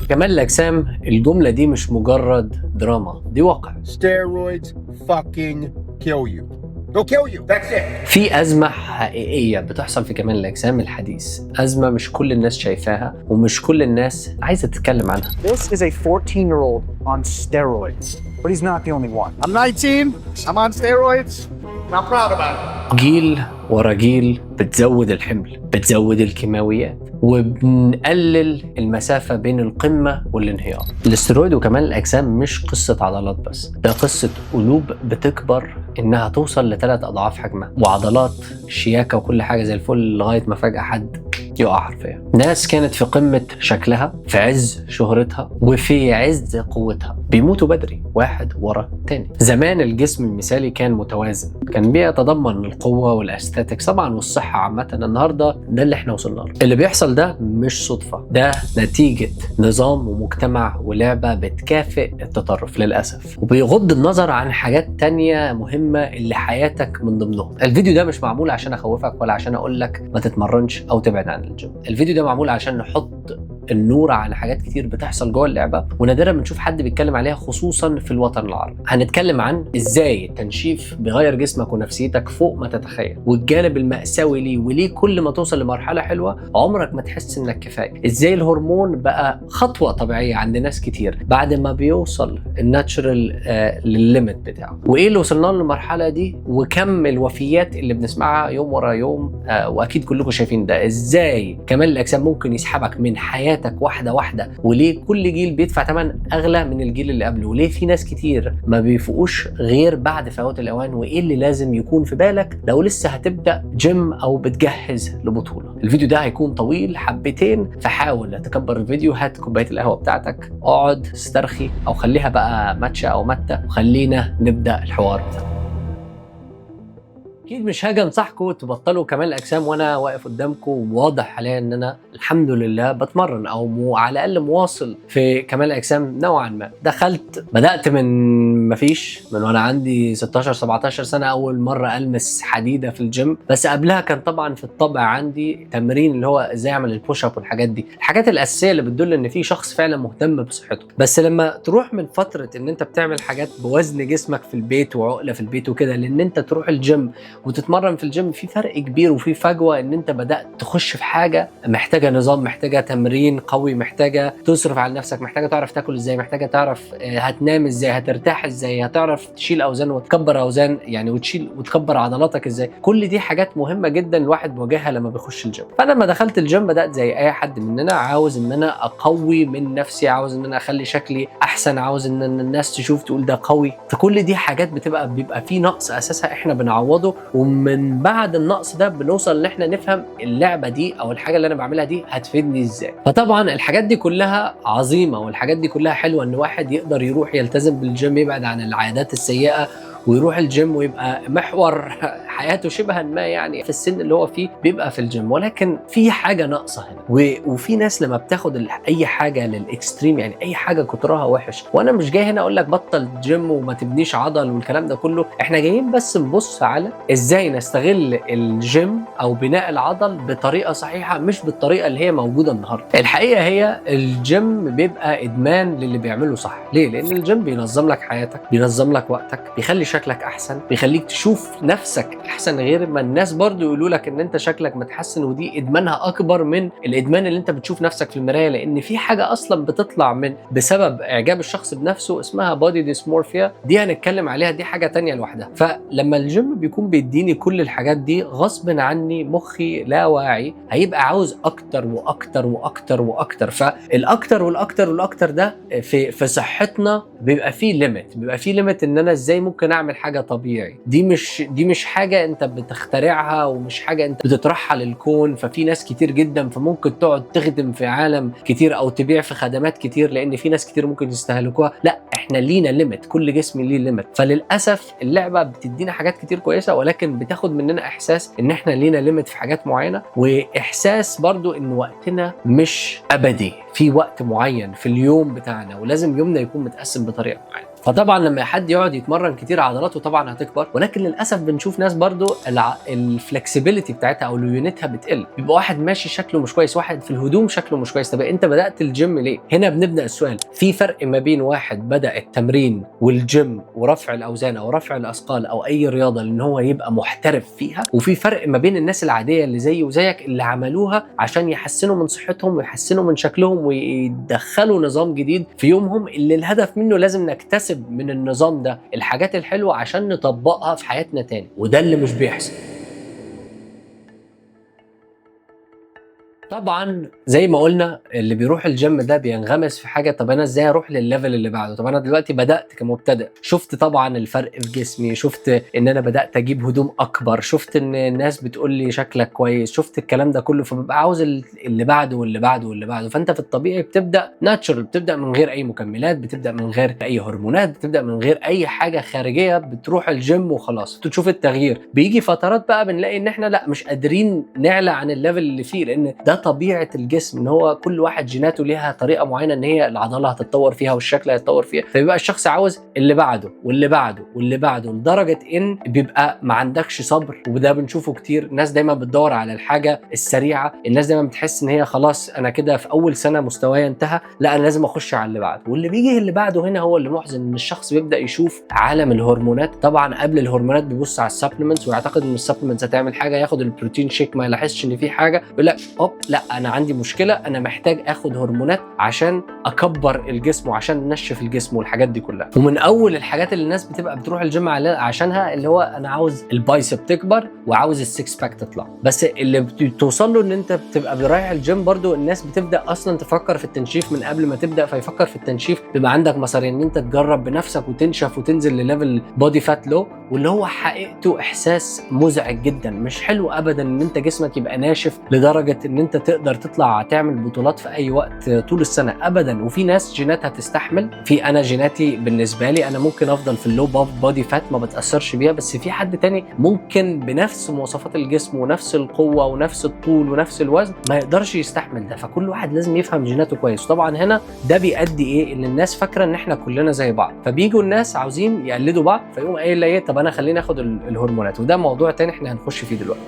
كمال الأجسام، الجملة دي مش مجرد دراما، دي واقع. Steroids fucking kill you. They'll kill you. That's it. في أزمة حقيقية بتحصل في كمال الأجسام الحديث، أزمة مش كل الناس شايفاها ومش كل الناس عايزة تتكلم عنها. This is a 14-year-old on steroids, but he's not the only one. I'm 19. I'm on steroids. And I'm proud about it. جيل ورا جيل بتزود الحمل، بتزود الكيماويات، وبنقلل المسافة بين القمة والانهيار. الاسترويد وكمال الأجسام مش قصة عضلات بس، ده قصة قلوب بتكبر إنها توصل ل3 أضعاف حجمها، وعضلات شياكة وكل حاجة زي الفل، لغاية ما فجأة حد يقع حرفيا. ناس كانت في قمة شكلها، في عز شهرتها وفي عز قوتها، بيموتوا بدري واحد ورا تاني. زمان الجسم المثالي كان متوازن، كان بيتضمن القوة وال aesthetics طبعا والصحة عامة. النهاردة ده اللي احنا وصلنا له. اللي بيحصل ده مش صدفة، ده نتيجة نظام ومجتمع ولعبة بتكافئ التطرف للأسف، وبيغض النظر عن حاجات تانية مهمة اللي حياتك من ضمنهم. الفيديو ده مش معمول عشان أخوفك ولا عشان أقول لك ما تتمرنش أو تبعد عن الجيم. الفيديو ده معمول عشان نحط النور على حاجات كتير بتحصل جوه اللعبة ونادرا بنشوف حد بيتكلم عليها، خصوصا في الوطن العربي. هنتكلم عن ازاي التنشيف بيغير جسمك ونفسيتك فوق ما تتخيل، والجانب المأساوي ليه، وليه كل ما توصل لمرحلة حلوة عمرك ما تحس انك كفايه، ازاي الهرمون بقى خطوة طبيعية عند ناس كتير بعد ما بيوصل ال natural لل limit بتاعه، وايه اللي وصلنا له للمرحلة دي، وكم الوفيات اللي بنسمعها يوم ورا يوم. واكيد كلكم شايفين ده. ازاي كمال الاجسام ممكن يسحبك من حياتك واحدة واحده، وليه كل جيل بيدفع ثمن اغلى من الجيل اللي قبله، وليه في ناس كتير ما بيفوقوش غير بعد فوات الاوان، وايه اللي لازم يكون في بالك لو لسه هتبدا جيم او بتجهز لبطوله. الفيديو ده هيكون طويل حبتين، فحاول تكبر الفيديو، هات كوباية القهوة بتاعتك، اقعد استرخي او خليها بقى ماتشا او متة، وخلينا نبدا الحوار بتاعنا. اكيد مش هاجي انصحكم تبطلوا كمال الاجسام وانا واقف قدامكم وواضح عليا ان انا الحمد لله بتمرن او على الاقل مواصل في كمال الاجسام نوعا ما. دخلت بدات من مفيش، من وانا عندي 16 17 سنة اول مرة المس حديده في الجيم، بس قبلها كان طبعا في الطبع عندي تمرين اللي هو ازاي اعمل ال push up والحاجات دي، الحاجات الاساسية اللي بتدل ان في شخص فعلا مهتم بصحته. بس لما تروح من فترة ان انت بتعمل حاجات بوزن جسمك في البيت وعقله في البيت وكده، لان انت تروح الجيم وتتمرن في الجيم، في فرق كبير وفي فجوة ان انت بدات تخش في حاجة محتاجه نظام، محتاجه تمرين قوي، محتاجه تصرف على نفسك، محتاجه تعرف تاكل ازاي، محتاجه تعرف هتنام ازاي، هترتاح ازاي، هتعرف تشيل اوزان وتكبر اوزان يعني وتشيل وتكبر عضلاتك ازاي. كل دي حاجات مهمة جدا الواحد بيواجهها لما بيخش الجيم. فانا لما دخلت الجيم بدات زي اي حد مننا، عاوز ان انا اقوي من نفسي، عاوز ان انا اخلي شكلي احسن، عاوز ان الناس تشوف تقول ده قوي. فكل دي حاجات بيبقى في نقص اساسها احنا بنعوضه، ومن بعد النقص ده بنوصل ان احنا نفهم اللعبة دي او الحاجة اللي انا بعملها دي هتفيدني ازاي. فطبعا الحاجات دي كلها عظيمة والحاجات دي كلها حلوه، ان واحد يقدر يروح يلتزم بالجيم، يبعد عن العادات السيئة ويروح الجيم ويبقى محور حياته شبها ما يعني في السن اللي هو فيه بيبقى في الجيم. ولكن في حاجة ناقصه هنا، وفي ناس لما بتاخد اي حاجة لل extreme، يعني اي حاجة كترها وحش. وانا مش جاي هنا اقول لك بطل جيم وما تبنيش عضل والكلام ده كله، احنا جايين بس نبص على ازاي نستغل الجيم او بناء العضل بطريقة صحيحه، مش بالطريقة اللي هي موجودة النهارده. الحقيقة هي الجيم بيبقى ادمان للي بيعمله صح. ليه؟ لان الجيم بينظم لك حياتك، بينظم لك وقتك، بيخلي شكلك احسن، بيخليك تشوف نفسك احسن غير ما الناس برضو يقولوا لك ان انت شكلك متحسن. ودي ادمانها اكبر من الادمان اللي انت بتشوف نفسك في المرايه، لان في حاجة اصلا بتطلع من بسبب اعجاب الشخص بنفسه اسمها body dysmorphia، دي هنتكلم عليها، دي حاجة تانية لوحدها. فلما الجيم بيكون بيديني كل الحاجات دي، غصب عني مخي لا واعي هيبقى عاوز اكتر واكتر واكتر واكتر. فالاكتر والاكتر والاكتر ده في صحتنا بيبقى فيه limit، بيبقى فيه limit ان انا ازاي ممكن اعمل حاجة طبيعي. دي مش حاجة انت بتخترعها ومش حاجة انت بتطرحها للكون. ففي ناس كتير جدا، فممكن تقعد تخدم في عالم كتير او تبيع في خدمات كتير لان في ناس كتير ممكن يستهلكوها. لا، احنا لينا limit، كل جسم ليه limit. فللاسف اللعبة بتدينا حاجات كتير كويسه، ولكن بتاخد مننا احساس ان احنا لينا limit في حاجات معينه، واحساس برضو ان وقتنا مش ابدي، في وقت معين في اليوم بتاعنا ولازم يومنا يكون متقسم بطريقة معينه. فطبعا لما حد يقعد يتمرن كتير عضلاته طبعا هتكبر، ولكن للاسف بنشوف ناس برضو ال flexibility بتاعتها او ليونتها بتقل، بيبقى واحد ماشي شكله مش كويس، واحد في الهدوم شكله مش كويس. طب انت بدات الجيم ليه؟ هنا بنبدا السؤال، في فرق ما بين واحد بدا التمرين والجيم ورفع الاوزان او رفع الاثقال او اي رياضة لان هو يبقى محترف فيها، وفي فرق ما بين الناس العادية اللي زيي وزيك اللي عملوها عشان يحسنوا من صحتهم ويحسنوا من شكلهم ويدخلوا نظام جديد في يومهم، اللي الهدف منه لازم نكتسب من النظام ده الحاجات الحلوة عشان نطبقها في حياتنا تاني، وده اللي مش بيحصل. طبعا زي ما قلنا اللي بيروح الجيم ده بينغمس في حاجة، طب انا ازاي اروح للل level اللي بعده؟ طب انا دلوقتي بدات كمبتدئ، شفت طبعا الفرق في جسمي، شفت ان انا بدات اجيب هدوم اكبر، شفت ان الناس بتقول لي شكلك كويس، شفت الكلام ده كله، فببقى عاوز اللي بعده واللي بعده واللي بعده. فانت في الطبيعي بتبدا natural، بتبدا من غير اي مكملات، بتبدا من غير اي هرمونات، بتبدا من غير اي حاجة خارجية، بتروح الجيم وخلاص تشوف التغيير. بيجي فترات بقى بنلاقي ان احنا لا مش قادرين نعلى عن ال level اللي فيه، لان ده طبيعة الجسم، ان هو كل واحد جيناته ليها طريقه معينة ان هي العضلة هتتطور فيها والشكل هيتطور فيها، فبيبقى الشخص عاوز اللي بعده واللي بعده واللي بعده، لدرجة ان بيبقى ما عندكش صبر. وده بنشوفه كتير، الناس دايما بتدور على الحاجة السريعة، الناس دايما بتحس ان هي خلاص انا كده في اول سنة مستواي انتهى، لا انا لازم اخش على اللي بعده. واللي بيجي اللي بعده هنا هو اللي محزن، ان الشخص بيبدا يشوف عالم الهرمونات. طبعا قبل الهرمونات بيبص على ال supplements ويعتقد ان ال supplements هتعمل حاجة، ياخد ال protein shake ما يلاحظش ان في حاجة، يقول لك اوب لا انا عندي مشكلة، انا محتاج اخد هرمونات عشان اكبر الجسم وعشان انشف الجسم والحاجات دي كلها. ومن اول الحاجات اللي الناس بتبقى بتروح الجيم عشانها اللي هو انا عاوز ال biceps تكبر وعاوز ال six pack تطلع. بس اللي بتوصل له ان انت بتبقى رايح الجيم برضو الناس بتبدا اصلا تفكر في التنشيف من قبل ما تبدا، فيفكر في التنشيف بيبقى عندك مسارين، ان انت تجرب بنفسك وتنشف وتنزل ل level body fat low، واللي هو حقيقته احساس مزعج جدا، مش حلو ابدا ان انت جسمك يبقى ناشف لدرجة ان انت تقدر تطلع تعمل بطولات في اي وقت طول السنة ابدا. وفي ناس جيناتها تستحمل، في انا جيناتي بالنسبة لي انا ممكن افضل في ال low body fat ما بتاثرش بيها، بس في حد تاني ممكن بنفس مواصفات الجسم ونفس القوة ونفس الطول ونفس الوزن ما يقدرش يستحمل ده. فكل واحد لازم يفهم جيناته كويس. طبعا هنا ده بيؤدي ايه، ان الناس فاكره ان احنا كلنا زي بعض، فبيجوا الناس عاوزين يقلدوا بعض، فيقوم قايل ايه طب انا خليني اخد الهرمونات. وده موضوع تاني احنا هنخش فيه دلوقتي.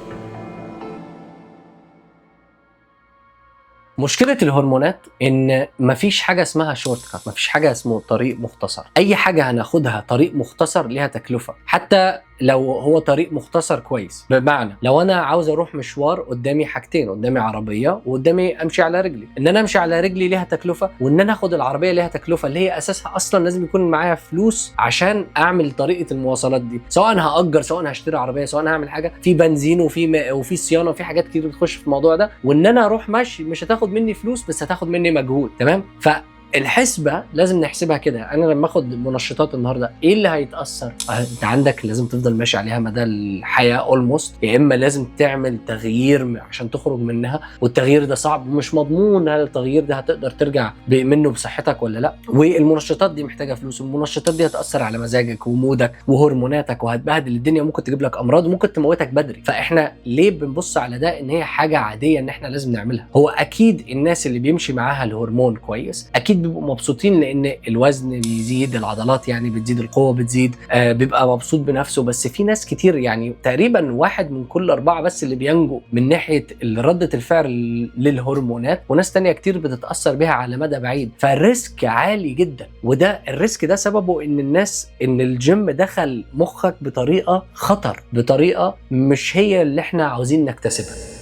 مشكلة الهرمونات إن مفيش حاجة اسمها shortcut، مفيش حاجة اسمه طريق مختصر. أي حاجة هناخدها طريق مختصر ليها تكلفة، حتى لو هو طريق مختصر كويس. بمعنى لو انا عاوز اروح مشوار، قدامي حاجتين، قدامي عربية وقدامي امشي على رجلي. ان انا امشي على رجلي ليها تكلفة، وان انا اخد العربية ليها تكلفة، اللي هي اساسها اصلا لازم يكون معايا فلوس عشان اعمل طريقه المواصلات دي، سواء هاجر، سواء هشتري عربية، سواء هعمل حاجة في بنزين وفي صيانة وفي حاجات كتير بتخش في الموضوع ده. وان انا اروح ماشي مش هتاخد مني فلوس، بس هتاخد مني مجهود. تمام؟ فالحسبه لازم نحسبها كده. انا لما اخد منشطات النهارده ايه اللي هيتاثر؟ انت عندك لازم تفضل ماشي عليها مدى الحياة almost، يا اما لازم تعمل تغيير عشان تخرج منها، والتغيير ده صعب ومش مضمون هل التغيير ده هتقدر ترجع منه بصحتك ولا لا. والمنشطات دي محتاجه فلوس، والمنشطات دي هتاثر على مزاجك ومودك وهرموناتك وهتبهدل الدنيا، ممكن تجيب لك امراض وممكن تموتك بدري. فاحنا ليه بنبص على ده ان هي حاجة عادية ان احنا لازم نعملها؟ هو اكيد الناس اللي بيمشي معاها الهرمون كويس اكيد بيبقوا مبسوطين، لان الوزن بيزيد، العضلات يعني بتزيد، القوة بتزيد، بيبقى مبسوط بنفسه. بس في ناس كتير، يعني تقريبا 1 من كل 4 بس اللي بينجو من ناحية رده الفعل للهرمونات، وناس تانية كتير بتتاثر بيها على مدى بعيد. فال risk عالي جدا، وده ال risk ده سببه ان الناس، ان الجيم دخل مخك بطريقة خطر، بطريقة مش هي اللي احنا عاوزين نكتسبها.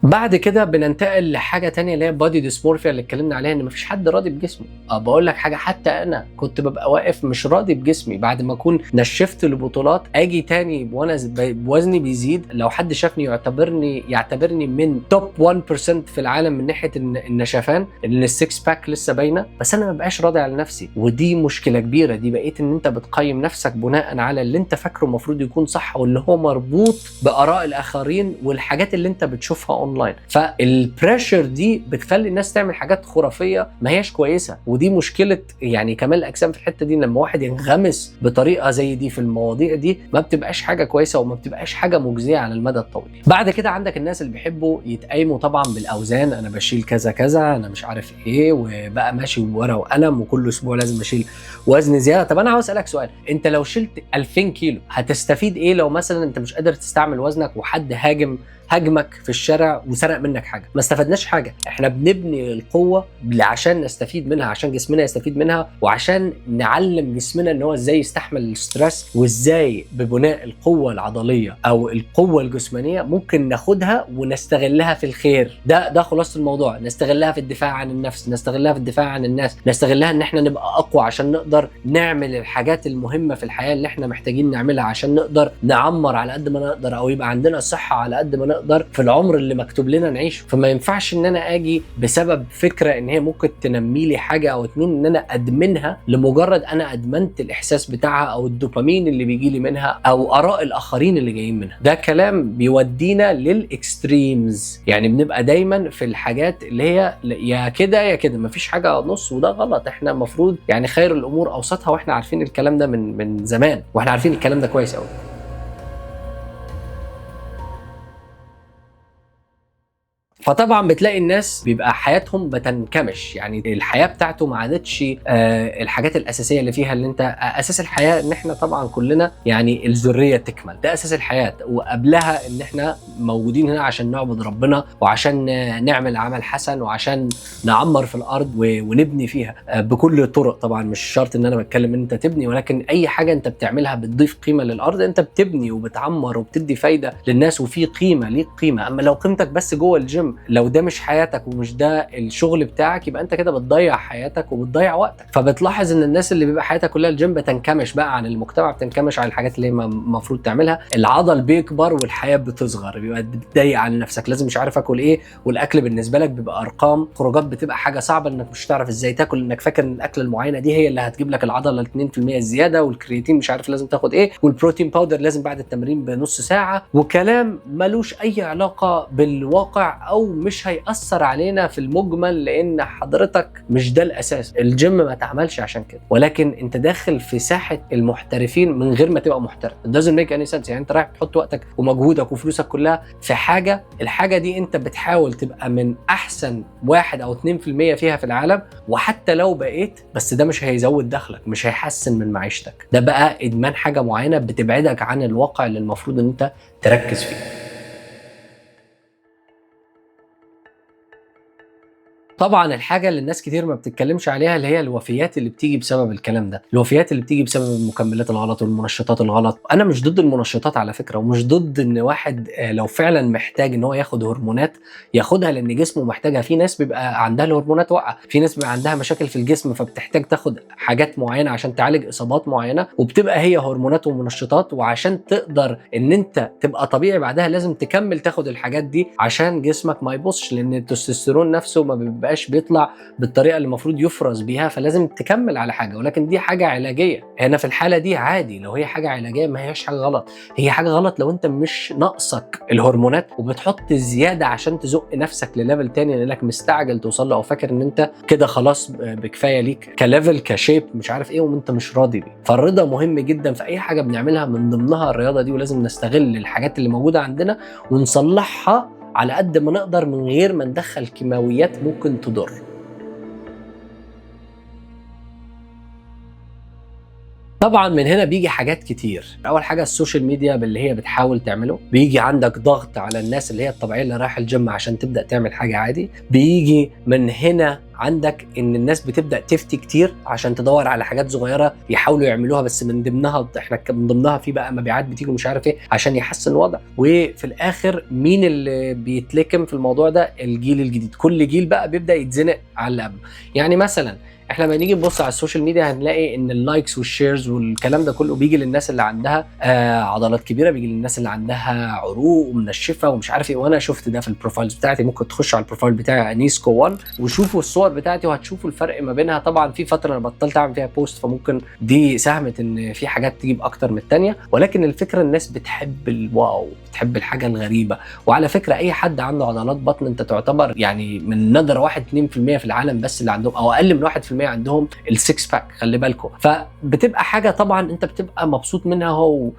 بعد كده بننتقل لحاجة تانية اللي هي body dysmorphia اللي اتكلمنا عليها، ان مفيش حد راضي بجسمه. بقول لك حاجة، حتى انا كنت ببقى واقف مش راضي بجسمي بعد ما اكون نشفت البطولات، اجي تاني وانا وزني بيزيد، لو حد شافني يعتبرني من top 1% في العالم من ناحية النشفان، ان ال six pack لسه باينة، بس انا ما بقاش راضي على نفسي. ودي مشكلة كبيرة، دي بقيت ان انت بتقيم نفسك بناء على اللي انت فاكره المفروض يكون صح، واللي هو مربوط باراء الاخرين والحاجات اللي انت بتشوفها اونلاين. اونلاين. فال pressure دي بتخلي الناس تعمل حاجات خرافية ما هياش كويسه، ودي مشكلة يعني كمال الاجسام في الحتة دي. لما واحد ينغمس بطريقة زي دي في المواضيع دي ما بتبقاش حاجة كويسة وما بتبقاش حاجة مجزية على المدى الطويل. بعد كده عندك الناس اللي بيحبوا يتقيموا طبعا بالاوزان، انا بشيل كذا كذا، انا مش عارف ايه، وبقى ماشي بورقه وقلم وكل اسبوع لازم اشيل وزن زياده. طب انا عاوز اسالك سؤال، انت لو شلت 2000 كيلو هتستفيد ايه لو مثلا انت مش قادر تستعمل وزنك وحد هاجمك في الشارع وسرق منك حاجه؟ ما استفدناش حاجه. احنا بنبني القوة عشان نستفيد منها، عشان جسمنا يستفيد منها، وعشان نعلم جسمنا ان هو ازاي يستحمل ال stress، وازاي ببناء القوة العضلية او القوة الجسمانية ممكن ناخدها ونستغلها في الخير. ده خلاصه الموضوع، نستغلها في الدفاع عن النفس، نستغلها في الدفاع عن الناس، نستغلها ان احنا نبقى اقوى عشان نقدر نعمل الحاجات المهمة في الحياة اللي احنا محتاجين نعملها، عشان نقدر نعمر على قد ما نقدر، او يبقى عندنا صحة على قد ما نقدر في العمر اللي مكتوب لنا نعيشه. فما ينفعش ان انا اجي بسبب فكرة ان هي ممكن تنمي لي حاجة او اتنين ان انا ادمنها لمجرد انا ادمنت الاحساس بتاعها او الدوبامين اللي بيجي لي منها او اراء الاخرين اللي جايين منها. ده كلام بيودينا لل extremes، يعني بنبقى دايما في الحاجات اللي هي يا كده يا كده، مفيش حاجة نص، وده غلط. احنا المفروض يعني خير الامور اوسطها، واحنا عارفين الكلام ده من زمان، واحنا عارفين الكلام ده كويس قوي. فطبعا بتلاقي الناس بيبقى حياتهم بتنكمش، يعني الحياة بتاعته ما عادتش الحاجات الاساسية اللي فيها، اللي انت اساس الحياة ان احنا طبعا كلنا يعني الذرية تكمل، ده اساس الحياة، وقبلها ان احنا موجودين هنا عشان نعبد ربنا وعشان نعمل عمل حسن وعشان نعمر في الارض ونبني فيها بكل الطرق. طبعا مش شرط ان انا بتكلم ان انت تبني، ولكن اي حاجة انت بتعملها بتضيف قيمة للارض، انت بتبني وبتعمر وبتدي فايده للناس وفي قيمة ليك قيمة. اما لو قيمتك بس جوه الجيم، لو ده مش حياتك ومش ده الشغل بتاعك، يبقى انت كده بتضيع حياتك وبتضيع وقتك. فبتلاحظ ان الناس اللي بيبقى حياتها كلها الجيم بتنكمش بقى عن المجتمع، بتنكمش عن الحاجات اللي هي المفروض تعملها، العضل بيكبر والحياة بتصغر، بيبقى بتضايق على نفسك، لازم مش عارف اكل ايه، والاكل بالنسبة لك بيبقى ارقام، خروجات بتبقى حاجة صعبة انك مش تعرف ازاي تاكل، انك فاكر ان الاكلة المعينة دي هي اللي هتجيب لك العضلة 2% الزياده، والكرياتين مش عارف لازم تاخد ايه، وال protein powder لازم بعد التمرين بنص ساعة، وكلام ملوش اي علاقة بالواقع او مش هيأثر علينا في المجمل، لان حضرتك مش ده الاساس. الجيم ما تعملش عشان كده، ولكن انت داخل في ساحة المحترفين من غير ما تبقى محترف. It doesn't make any sense. يعني انت رايح تحط وقتك ومجهودك وفلوسك كلها في حاجة، الحاجة دي انت بتحاول تبقى من احسن 1 او 2% فيها في العالم، وحتى لو بقيت، بس ده مش هيزود دخلك، مش هيحسن من معيشتك. ده بقى ادمان حاجة معينة بتبعدك عن الواقع اللي المفروض ان انت تركز فيه. طبعا الحاجة اللي الناس كتير ما بتتكلمش عليها اللي هي الوفيات اللي بتيجي بسبب الكلام ده، الوفيات اللي بتيجي بسبب المكملات الغلط والمنشطات الغلط. انا مش ضد المنشطات على فكرة، ومش ضد ان واحد لو فعلا محتاج ان هو ياخد هرمونات ياخدها لان جسمه محتاجها. في ناس بيبقى عندها الهرمونات واقعه، في ناس بيبقى عندها مشاكل في الجسم فبتحتاج تاخد حاجات معينة عشان تعالج اصابات معينة، وبتبقى هي هرمونات ومنشطات، وعشان تقدر ان انت تبقى طبيعي بعدها لازم تكمل تاخد الحاجات دي عشان جسمك ما يبصش، لان التستوستيرون نفسه ما بيبقاش بيطلع بالطريقة اللي المفروض يفرز بيها، فلازم تكمل على حاجة. ولكن دي حاجة علاجية، هنا في الحالة دي عادي لو هي حاجة علاجية ما هياش حاجة غلط. هي حاجة غلط لو انت مش ناقصك الهرمونات وبتحط زيادة عشان تزق نفسك ل level تاني لانك مستعجل توصل له، او فاكر ان انت كده خلاص بكفايه ليك ك level ك shape مش عارف ايه وانت مش راضي بيه. فالرضا مهم جدا في اي حاجة بنعملها، من ضمنها الرياضة دي، ولازم نستغل الحاجات اللي موجودة عندنا ونصلحها على قد ما نقدر من غير ما ندخل كيماويات ممكن تضر. طبعا من هنا بيجي حاجات كتير. اول حاجة ال social media باللي هي بتحاول تعمله، بيجي عندك ضغط على الناس اللي هي الطبيعية اللي رايحة الجيم عشان تبدا تعمل حاجة عادي. بيجي من هنا عندك ان الناس بتبدا تفتي كتير عشان تدور على حاجات صغيرة يحاولوا يعملوها، بس من ضمنها احنا من ضمنها في بقى مبيعات بتيجي مش عارف ايه عشان يحسن الوضع. وفي الاخر مين اللي بيتلكم في الموضوع ده؟ الجيل الجديد. كل جيل بقى بيبدا يتزنق على اللي قبله. يعني مثلا احنا لما نيجي نبص على ال social media هنلاقي ان ال likes وال shares والكلام ده كله بيجي للناس اللي عندها عضلات كبيرة، بيجي للناس اللي عندها عروق ومنشفه ومش عارف ايه. وانا شفت ده في ال profiles بتاعتي، ممكن تخش على ال profile بتاعي انيسكو 1 وشوفوا الصور بتاعتي وهتشوفوا الفرق ما بينها. طبعا في فترة انا بطلت اعمل فيها post، فممكن دي ساهمت ان في حاجات تجيب اكتر من الثانية، ولكن الفكرة الناس بتحب ال wow، بتحب الحاجة الغريبة. وعلى فكرة اي حد عنده عضلات بطن انت تعتبر يعني من ندر 1 2% في العالم بس اللي عندهم، او اقل من 1% عندهم ال six pack، خلي بالكم. فبتبقى حاجة طبعا انت بتبقى مبسوط منها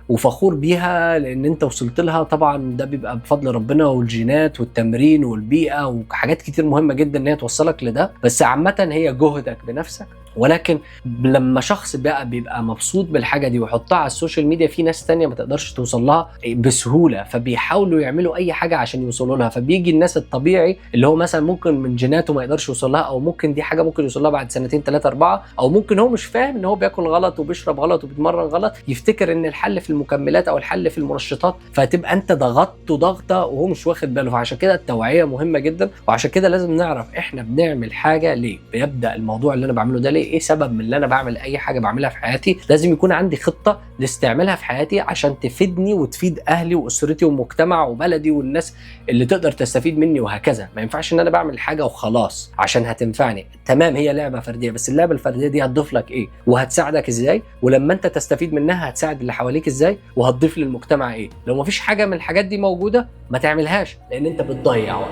وفخور بيها لان انت وصلت لها. طبعا ده بيبقى بفضل ربنا والجينات والتمرين والبيئة وحاجات كتير مهمة جدا ان هي توصلك لده، بس عامة هي جهدك بنفسك. ولكن لما شخص بقى بيبقى مبسوط بالحاجة دي ويحطها على ال social media، في ناس تانية ما تقدرش توصل لها بسهولة، فبيحاولوا يعملوا اي حاجة عشان يوصلوا لها. فبيجي الناس الطبيعي اللي هو مثلا ممكن من جيناته ما يقدرش يوصل لها، او ممكن دي حاجة ممكن يوصل لها بعد سنتين 3 4، او ممكن هو مش فاهم ان هو بياكل غلط وبيشرب غلط وبيتمرن غلط، يفتكر ان الحل في المكملات او الحل في المنشطات، فتبقى انت ضغطته ضغطه وهو مش واخد باله. فعشان كده التوعية مهمة جدا، وعشان كده لازم نعرف احنا بنعمل حاجة ليه، بيبدا الموضوع اللي انا بعمله ده ليه، ايه سبب من اللي انا بعمل اي حاجة بعملها في حياتي. لازم يكون عندي خطه لاستعمالها في حياتي عشان تفيدني وتفيد اهلي واسرتي ومجتمع وبلدي والناس اللي تقدر تستفيد مني وهكذا. ما ينفعش ان انا بعمل حاجة وخلاص عشان هتنفعني. تمام، هي لعبه فردية، بس اللعبة الفردية دي هتضيف لك ايه وهتساعدك ازاي، ولما انت تستفيد منها هتساعد اللي حواليك ازاي، وهتضيف للمجتمع ايه. لو ما فيش حاجة من الحاجات دي موجودة ما تعملهاش، لان انت بتضيع وقت.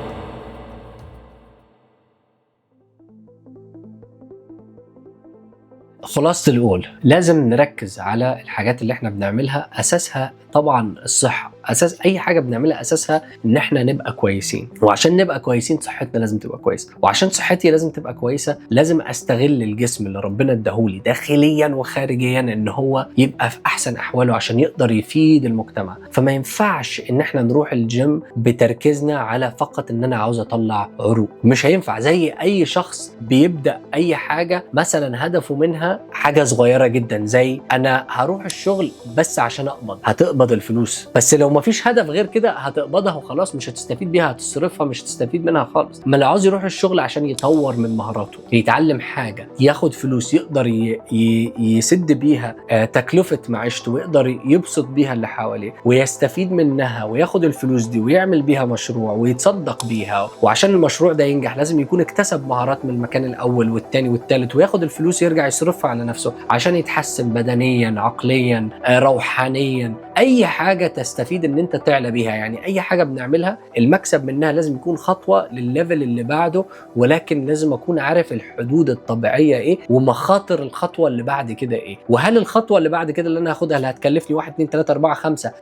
خلاصة القول، لازم نركز على الحاجات اللي احنا بنعملها. اساسها طبعا الصحة، اساس اي حاجة بنعملها اساسها ان احنا نبقى كويسين، وعشان نبقى كويسين صحتنا لازم تبقى كويسة، وعشان صحتي لازم تبقى كويسة لازم استغل الجسم اللي ربنا اداهولي داخليا وخارجيا ان هو يبقى في احسن احواله عشان يقدر يفيد المجتمع. فما ينفعش ان احنا نروح الجيم بتركيزنا على فقط ان انا عاوز اطلع عروق، مش هينفع. زي اي شخص بيبدأ اي حاجة مثلا هدفه منها حاجة صغيرة جدا، زي انا هروح الشغل بس عشان اقبض، هتقبض الفلوس، بس لو مفيش هدف غير كده هتقبضها وخلاص، مش هتستفيد بيها، هتصرفها، مش هتستفيد منها خالص. ما اللي عاوز يروح الشغل عشان يطور من مهاراته، يتعلم حاجة، ياخد فلوس يقدر يسد بيها تكلفة معيشته، ويقدر يبسط بيها اللي حواليه ويستفيد منها، وياخد الفلوس دي ويعمل بيها مشروع ويتصدق بيها. وعشان المشروع ده ينجح لازم يكون اكتسب مهارات من المكان الاول والثاني والثالث، وياخد الفلوس يرجع يصرفها على نفسه عشان يتحسن بدنيا، عقليا، روحانيا، اي حاجة تستفيد ان انت تعلى بيها. يعني اي حاجة بنعملها المكسب منها لازم يكون خطوة للل level اللي بعده، ولكن لازم اكون عارف الحدود الطبيعية ايه، ومخاطر الخطوة اللي بعد كده ايه، وهل الخطوة اللي بعد كده اللي انا هاخدها اللي هتكلفني 1 2 3 4 5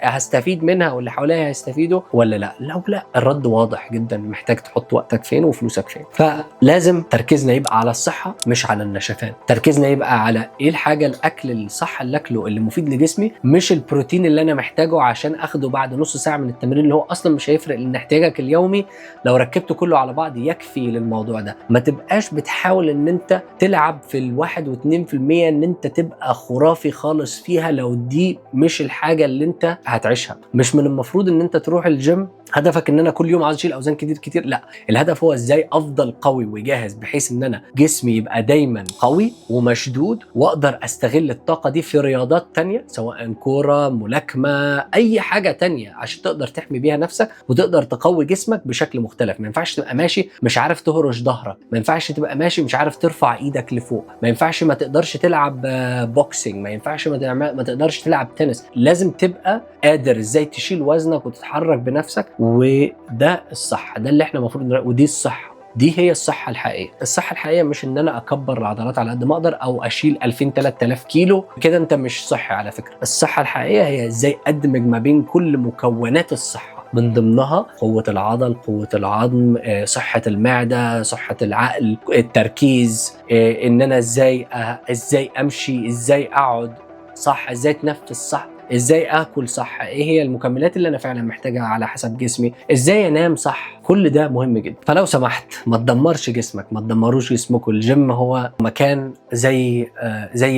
هستفيد منها واللي حواليا هيستفيدوا ولا لا. لو لا، الرد واضح جدا، محتاج تحط وقتك فين وفلوسك فين. فلازم تركيزنا يبقى على الصحة مش على النشفان، تركيزنا يبقى على ايه الحاجة، الاكل الصح اللي اكله اللي مفيد لجسمي، مش البروتين اللي انا محتاجه عشان اخده بعد نص ساعة من التمرين اللي هو اصلا مش هيفرق، لان احتياجك اليومي لو ركبته كله على بعض يكفي للموضوع ده. ما تبقاش بتحاول ان انت تلعب في 1 و2% ان انت تبقى خرافي خالص فيها لو دي مش الحاجة اللي انت هتعيشها. مش من المفروض ان انت تروح الجيم هدفك ان انا كل يوم عايز اشيل اوزان كتير كتير، لا، الهدف هو ازاي افضل قوي وجاهز بحيث ان انا جسمي يبقى دايما قوي ومشدود، واقدر استغل الطاقة دي في رياضات تانية، سواء كورة، ملاكمة، اي حاجة تانية، عشان تقدر تحمي بيها نفسك وتقدر تقوي جسمك بشكل مختلف. ما ينفعش تبقى ماشي مش عارف تهرش ظهرك، ما ينفعش تبقى ماشي مش عارف ترفع ايدك لفوق، ما ينفعش ما تقدرش تلعب boxing، ما ينفعش ما تقدرش تلعب تنس. لازم تبقى قادر ازاي تشيل وزنك وتتحرك بنفسك، وده الصح، ده اللي احنا المفروض، ودي الصحة، دي هي الصحة الحقيقية. الصحة الحقيقية مش ان انا اكبر العضلات على قد ما اقدر او اشيل 2000 3000 كيلو، كده انت مش صحي على فكرة. الصحة الحقيقية هي ازاي ادمج ما بين كل مكونات الصحة، من ضمنها قوة العضل، قوة العظم، صحة المعدة، صحة العقل، التركيز، ان انا ازاي امشي، ازاي اقعد صح، ازاي اتنفس صح، ازاي اكل صح، ايه هي المكملات اللي انا فعلا محتاجها على حسب جسمي، ازاي انام صح. كل ده مهم جدا. فلو سمحت ما تدمرش جسمك، ما تدمروش جسمكم. الجيم هو مكان زي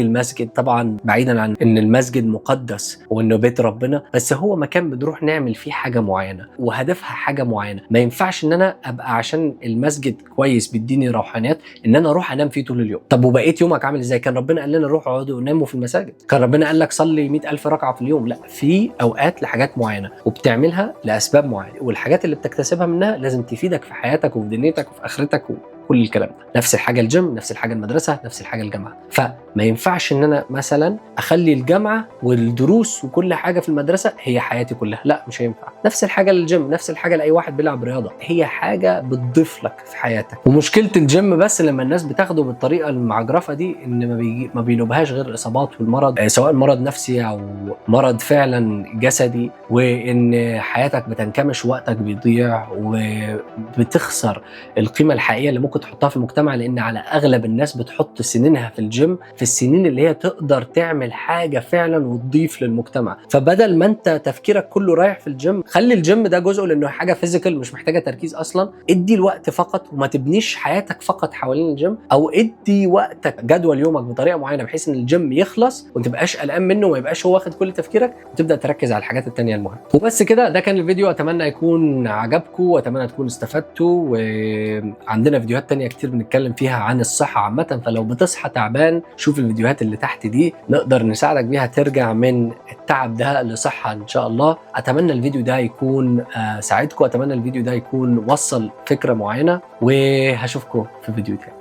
المسجد، طبعا بعيدا عن ان المسجد مقدس وانه بيت ربنا، بس هو مكان بنروح نعمل فيه حاجة معينة وهدفها حاجة معينة. ما ينفعش ان انا ابقى عشان المسجد كويس بيديني روحانيات ان انا اروح انام فيه طول اليوم. طب وبقيت يومك عامل ازاي؟ كان ربنا قال لنا روحوا اقعدوا ناموا في المساجد؟ كان ربنا قال لك صلي 100,000 ركعة في اليوم؟ لا، في اوقات لحاجات معينة وبتعملها لاسباب معينة، والحاجات اللي بتكتسبها منها لازم تفيدك في حياتك وفي دنيتك وفي اخرتك كل الكلام ده. نفس الحاجة الجيم، نفس الحاجة المدرسه، نفس الحاجة الجامعه. فما ينفعش ان انا مثلا اخلي الجامعة والدروس وكل حاجة في المدرسة هي حياتي كلها، لا مش هينفع. نفس الحاجة للجيم، نفس الحاجة لاي واحد بيلعب رياضه، هي حاجة بتضيف لك في حياتك. ومشكلة الجيم بس لما الناس بتاخده بالطريقة المعجرفه دي ان ما بينوبهاش غير الاصابات والمرض، سواء مرض نفسي او مرض فعلا جسدي، وان حياتك بتنكمش، وقتك بيضيع، وبتخسر القيمة الحقيقية اللي ممكن تحطها في المجتمع. لان على اغلب الناس بتحط سنينها في الجيم في السنين اللي هي تقدر تعمل حاجة فعلا وتضيف للمجتمع. فبدل ما انت تفكيرك كله رايح في الجيم، خلي الجيم ده جزء لانه حاجة physical مش محتاجه تركيز اصلا، ادي الوقت فقط وما تبنيش حياتك فقط حوالين الجيم، او ادي وقتك جدول يومك بطريقة معينة بحيث ان الجيم يخلص وما تبقاش قلقان منه وما يبقاش هو واخد كل تفكيرك، وتبدا تركز على الحاجات التانية المهمه. وبس كده، ده كان الفيديو، اتمنى يكون عجبكم واتمنى تكونوا استفدتوا. وعندنا فيديوهات تانية كتير بنتكلم فيها عن الصحة عامه، فلو بتصحى تعبان شوف الفيديوهات اللي تحت دي، نقدر نساعدك بيها ترجع من التعب ده لصحة ان شاء الله. اتمنى الفيديو ده يكون ساعدكم، اتمنى الفيديو ده يكون وصل فكرة معينه، وهشوفكم في فيديو تاني.